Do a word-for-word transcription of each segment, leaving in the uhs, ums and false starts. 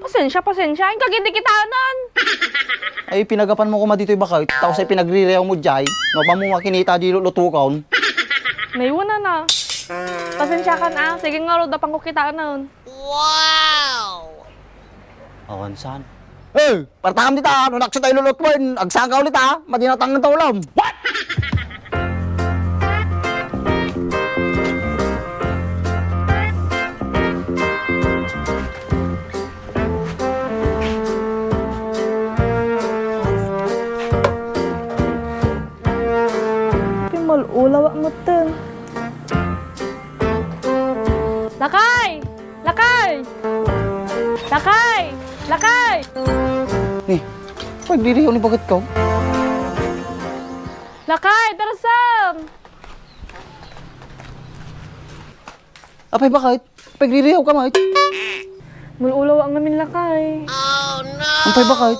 Pasensia, pasensia. Inka gid ti kitaenan. Ay, pinagapan mo koma ditoy, bakit? Tapos ay pinagrireaw mo jay. No, pa mo makinita di lulutukon. Naiwanan na. Pasensiakan, ah. Sige ngarud, apan ko kitaenan. Awan saan. Eh, partakam dita, no naksit ay lulutwen, agsangka ulit, ah. Madinatang ta ulam. What? Pimal-ulaw a metten. Lakay! Lakay! Lakay! Lakay! Ni, pagdiriyo ni baget ko. Lakay, darsam! Apay, bakit? Pagdiriyo ka, mait. Mul-ulaw ang ngamin, Lakay. Apay, bakit?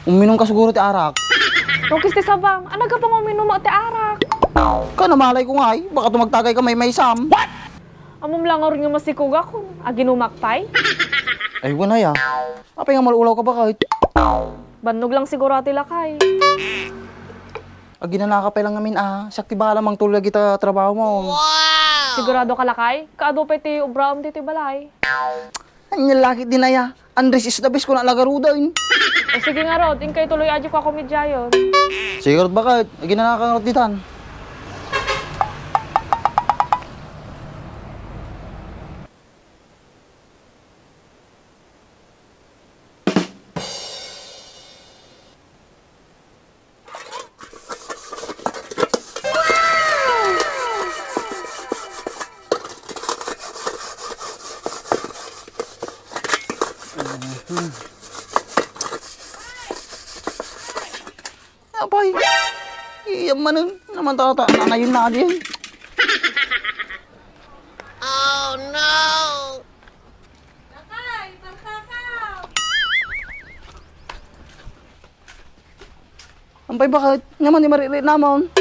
Uminom ka siguro ti arak. Nukis ti sabam, anaga pang uminom ti arak? Ka, namalay ko nga, eh. Baka tumagtagay ka may may sam. Ammom la ngarud nga masikogak, aginumak pay? Ay, wen aya. Apay nga mal-ulaw ka, bakit? Bannog lang siguro ti Lakay. Aginanaka pay lang ngamin, ah. Siak ti bahala mangtuloy dagita trabaho mo. Sigurado ka, Lakay? Kaadu pay ti obraam ditoy balay. Ania la ket din aya. Andres is the best, kuna la garuden. O sige ngarud, inkay tuloy adiak a komediayon. Sige ngarud, bakit? Aginanaka ngarud ditan. Apay, iyam manen. Naman tata, nanayon na din. Oh, no! Lakay, barkaka! Ampay, bakit? Naman ni mariri namon.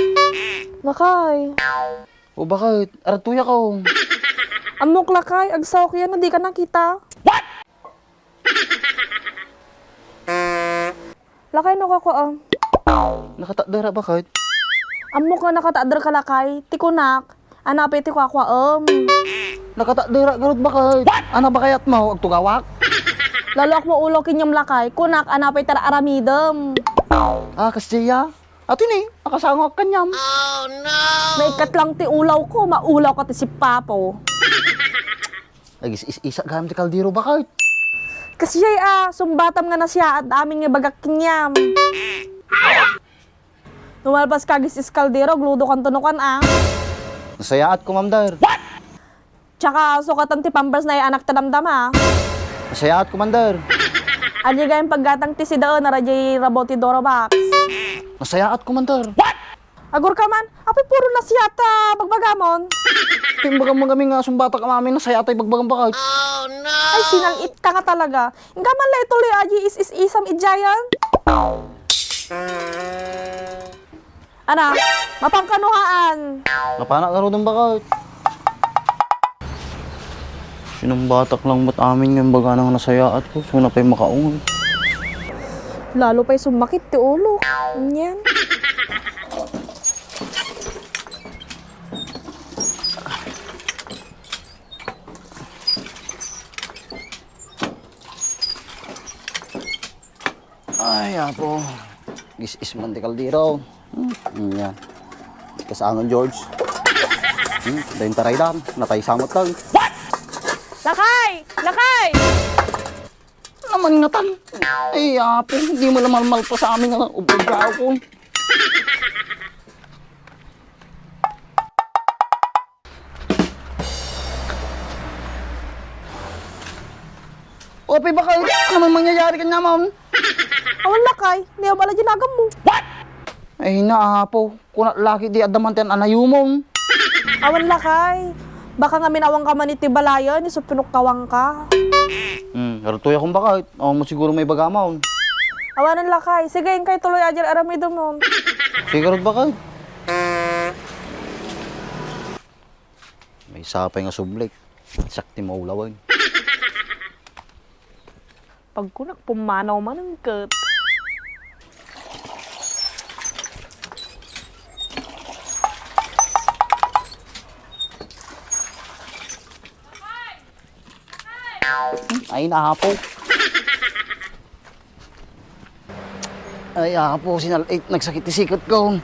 Lakay. O, bakit? Arat tuya ko. Ammok, Lakay, agsawak yan, di ka nakita. Lakay, no, kako, ah. Nakatakder a, bakit? Ammok nga nakatakder ka, Lakay. Ti kunak, ania pay ti kukuaem. Nakatakder a garud, bakit? Ania ba kayat mo, agtugawak? Laloak maulaw kenka, Lakay. Kunak, ania pay ti aramidem. Ah, kasdiya? Ato ni, nakasangok kaniam. Maikkat lang ti ulaw ko, maulaw ka ti sipapo. Agis-is-isa gayam ti kaldero, bakit? Kasdiay a, sumbatam nga nasayaat amin nga ibagak kenka. No malpas ka agis-is kaldero, agludo kanto no kan a. Nasayaat ko, Ma'am Dar. Tsaka sukatan ti Pampers na ay anak ti damdama. Nasayaat, Commander. Adi gayam paggatang ti sidaen, ara jay rabaw ti Dorobox. Nasayaat, Commander. Agurka man, apay puro nasayaat a bagbagamon? Ti imbagam ngamin nga sumbatak a amin, nasayaat a ibagbagam, bakit? Ay, sinal-it ka nga talaga. Inka man la ituloy, adi is-is-isam idiayen. Ana, mapan kano haan? Mapanak ngaruden, bakit? Sinumbatak lang met amin nga imbagana nga nasayaat ko, suna pay makaungol. Lalo pay sumakit ti ulok. Nyan. Ay, apo. Gis-is man ti kaldero. Hmm, hmm, yan. Kasangan, George. Hmm, dayta raydan. Natay sangot lang. Lakay! Lakay! Naman nga tan. Ay, apo. Di mo naman malpas amin nga ubod ko. O, apay, bakit? Ano man mangyayari kaniam? Awan, Lakay, ni abala ginagam mo. Ay, naapo. Kuna la ket di adda man ti an-anayumon. Awan, Lakay. Baka ngamin awan ka man iti balayen, isu pinukkawan ka. Hmm, arat tuya kung bakit. Awan mo siguro maibagamon. Awanen, Lakay. Sige, inkay tuloy a diay aramidemon. Sige, arat bakit. Maysa pay nga sublik. Siak ti maulawen. Pagkunak, pummanaw manen ket. Ay, napo. Ay, apo, sinal-, ay, nagsakit ti sikut ko.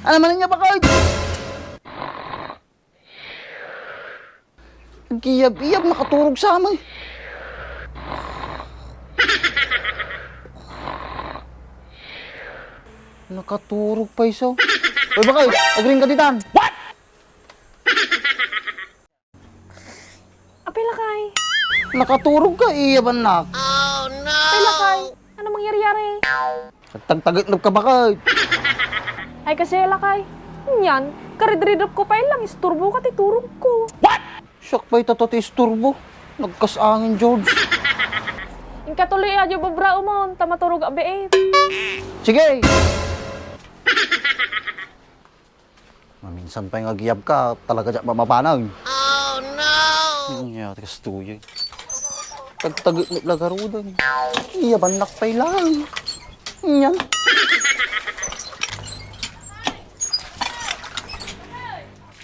Ano man niya, bakit? Nagkiyab-iyab, nakaturog sa amin. Nakaturog pa iso. Uy, bakit? Agring ka ditan. What? Apay, lakay? Nakaturog ka, iya, bannak. Apay, lakay? Ano mangyari-yari? Nagtagtagitnop ka, bakit? Ay, kasi, lakay. Nyan, karidridop ko pay lang, isturbo ka ti turog ko. What? Siak pay tato ti isturbo. Nagkas-angin, George. Inka tuloy, adyo, babraumon, ta maturog a biit. Sige! Maminsan pay nga agiyab ka, talaga diak mamapanag. Oh, no! Ang iya, tigas tuyo. Tagtagitnop la garuden. Iya, bannak pay lang. Yan.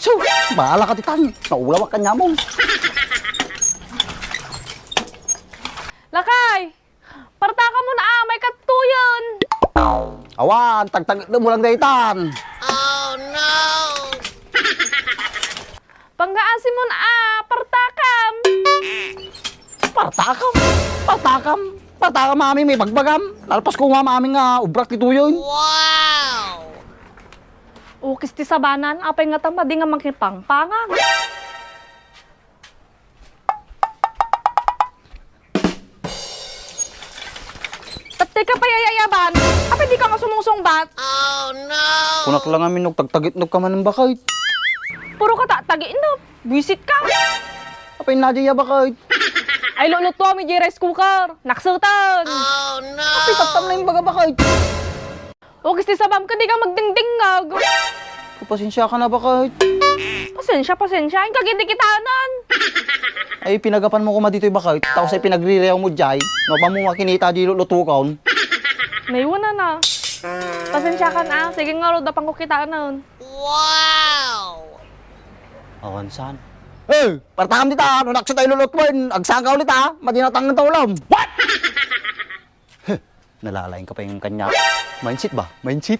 So, bahala ka ditan. Naulawak ka nyamon. Lakay! Partakam mon a, may kattuyen. Awan, tagtagitnop mo lang daytan. Oh, no! Panggaasi mon a, partakam. Partakam? Partakam? Partakam, mami, may bagbagam. Nalpas ko nga, mami, nga ubrak ti tuyon. Wow! Ukis ti sabanan, apay nga ta madi nga makipangpangag. Tatay ka pay ayayaban? Apay di ka nga sumusungbat? Oh, no! Kunak lang amin no tagtagitnop ka man ng bakit. Puro ka ta-, tagitnop. Buisit ka. Apay na di ya bakit? Ay, luluto mi di rice cooker. Naksutan. Oh, no! Apay tattam na yung baga bakit. Ukis ti sabam ka, di ka magdingdingag. Pasensya ka na, bakit? Pasensya, pasensya. Inka gidi kitanan. Ay, pinagapan mo kuma ditoy, bakit? Tapos ay pinagrirew mo, jay. No, pa mo makinita di lulutukon. Naiwanan na. Pasensya ka na. Sige nga, Rod, apang ko kitanan. Wow! Awan san. Eh, partakam dita, no nakso tayo lulutwen. Agsangka ulit, ha? Madinatang ng taulam. What? Nalalaing ka pa yung kanya. Mindset ba? Mindset?